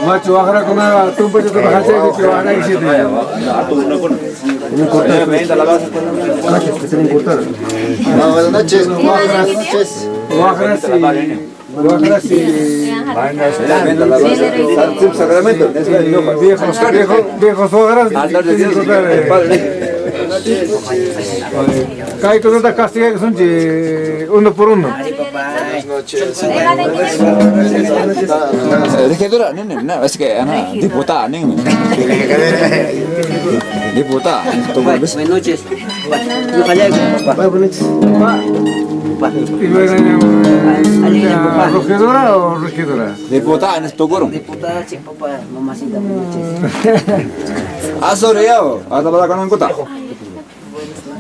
Machu waqrakuna tumpachata hachaykichik waqraykichik. Buenas noches. Buenas noches. Waqras y waqras y Sacramento. viejos viejos viejos waqras kaykunata castigaykusunchik uno por uno. Buenas noches. Regidora, nene, no, es que ana diputada, nene. Diputada. Buenas noches. ¿Regidora o regidora? Diputada en esto coro. Diputada, sí, papá, mamacita, buenas noches. Asore yao, ata para con kota.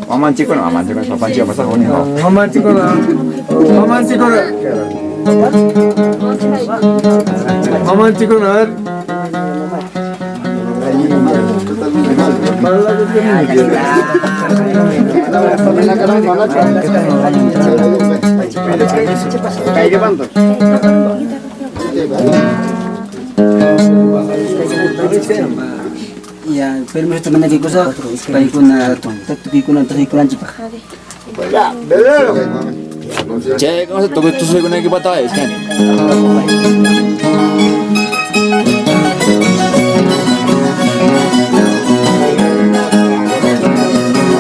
Mamanchiko no, mamanchiko, papanchiko pasa con hijo. Mamanchikuna, mamanchikuna. Mamanchikuna, a ver. Ya, permiso también aquí cosa, paikuna, tukikuna, tukikulanchipaj. Che, ¿cómo se toca tu soy con equipo es que?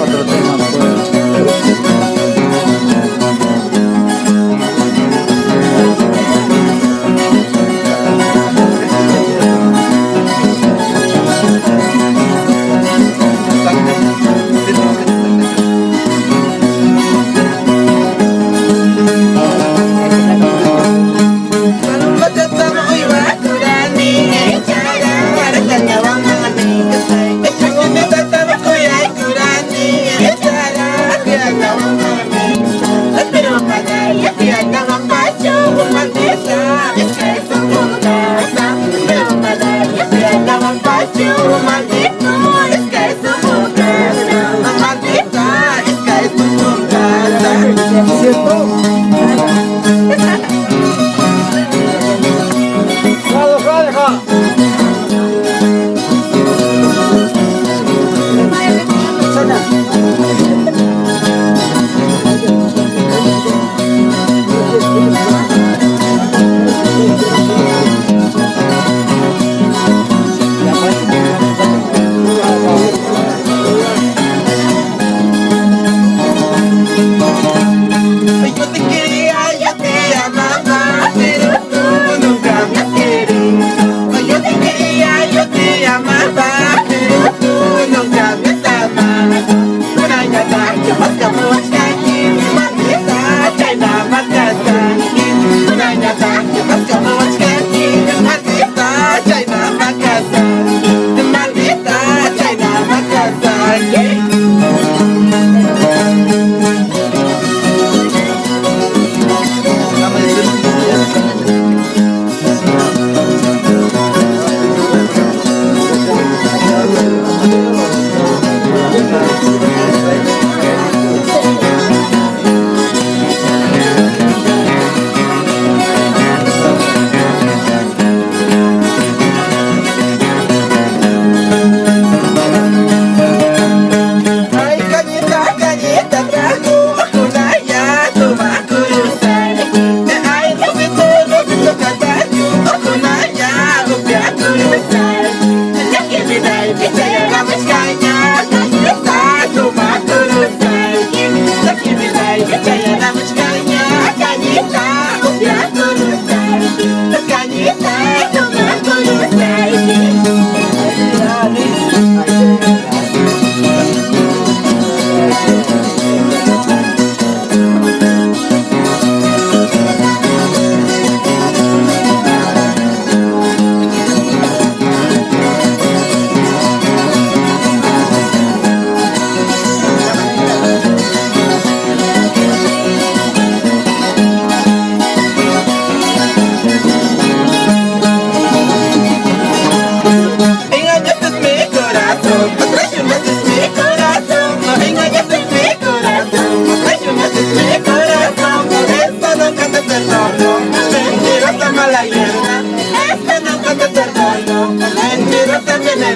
Otro tema, pues.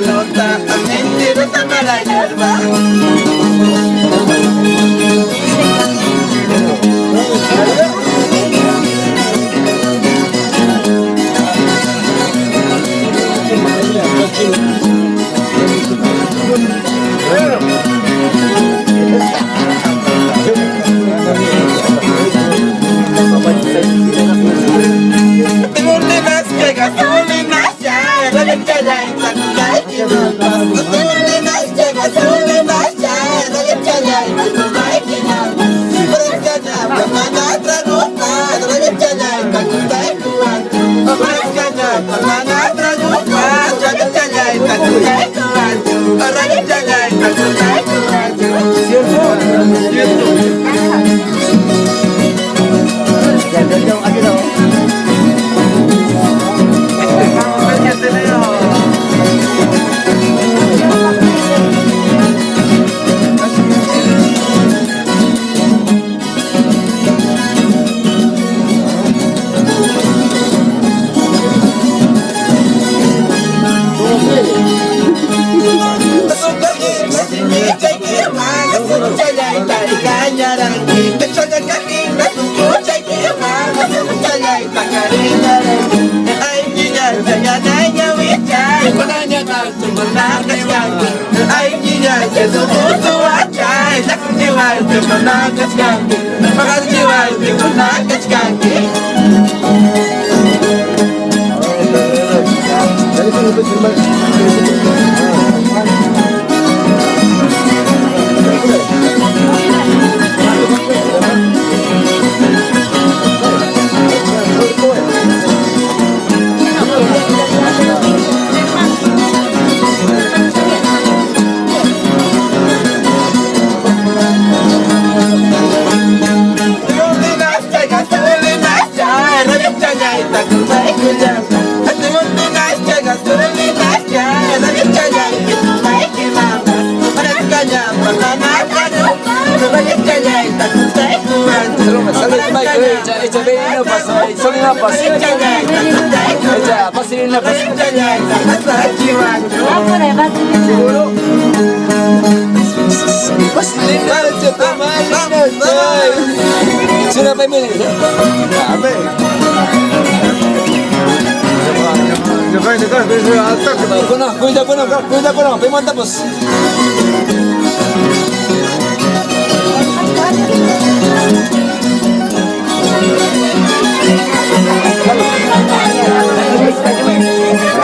pelota, mentirosa mala hierba.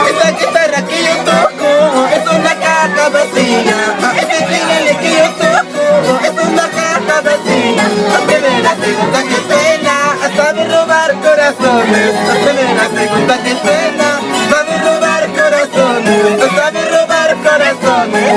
Esa guitarra que yo toco es una caja vacía. Ese ukelele que yo toco es una caja vacía. Hazme la segunda que suena, sabe robar corazones. Hazme la segunda que suena, sabe robar corazones. Sabe robar corazones.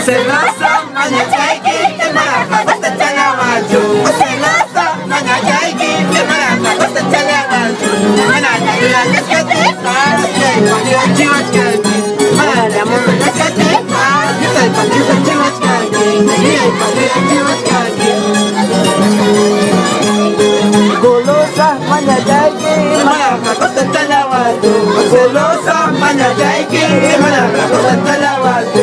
Celosa, mañachayki, maraca, basta chalawachu. Celosa, mañachayki, maraca, basta chalawachu. Manaya, kashkati, pasay, chiwachkanki. Manaya, kashkati, pasay, chiwachkanki. Chiwachkanki. Golosa, mañachayki, maraca, basta chalawachu. Golosa, mañachayki, maraca, basta chalawachu.